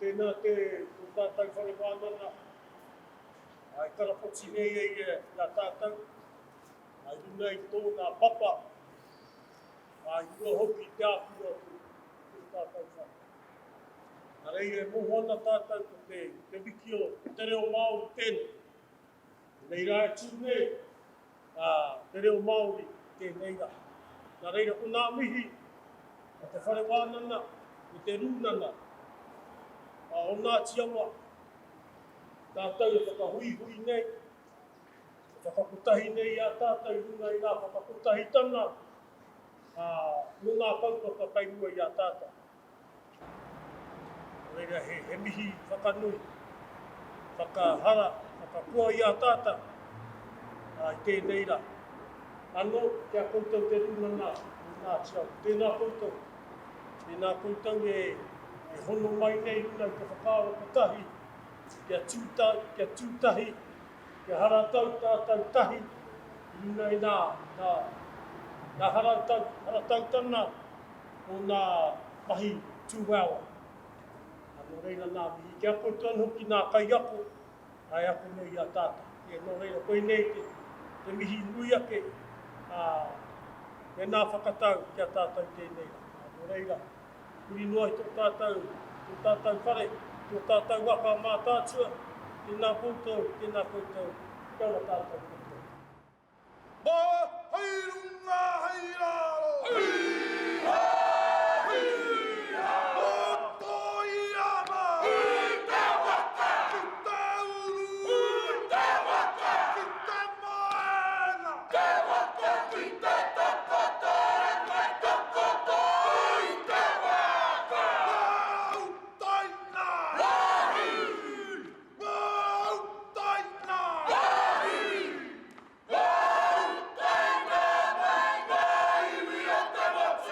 Tēnā te tō tātou whare wānanga, ā, e karapoti nei e ia i a tātou, ā, i runga i tōna papa, ā, i runga hoki i te āhua o tō tātou whare. Nā reira e moho ana tātou ko te, te wiki o te reo Māori tēnei. Nei rā e tū nei, ā, te reo Māori tēnei rā. Nā reira ko ngā mihi a te whare wānanga me te rūnanga o Ngāti Awa, tātou e whakahuihui nei, e whakakotahi nei i a tātou i runga i ngā whakakotahitanga ā, mō ngā kaupapa kei mua i a tātou. Nō reira, he, he mihi whakanui, whakahara, whakakoa i a tātou ā, i tēnei rā. Anō, ki a koutou te rūnanga o Ngāti Awa. Tēnā koutou. Tēnā koutou e, e hono mai nei runga i te whakaaro kotahi, kia tū, ta, kia tū tahi, kia haratau tātou tahi i runga i nā, nā, nā haratau, haratautanga o nā mahi tūwaewae. Nō reira nā mihi ki a koutou anō hoki nā kaiako e ako nei i a tātou. E, nō reira koinei te, te mihi nui ake ā, me nā whakatau ki a tātou tēnei rā. Nō reira, huri noa i tō tātou, tō tātou whare, tō tātou waka mātātua, tēnā koutou, tēnā koutou, kia ora tātou katoa. Ba, hei runga, hei raro. Hī-hā, hī-hā. Mōtoia mā. I te waka. Ki te uru. I te waka. Ki te moenga. Te waka ki te takoto rangai takoto i te waka. Ngā utaina. Wāhi. Ngā utaina. Wāhi. Ngā utaina mai ngā iwi o te motu.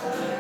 Te.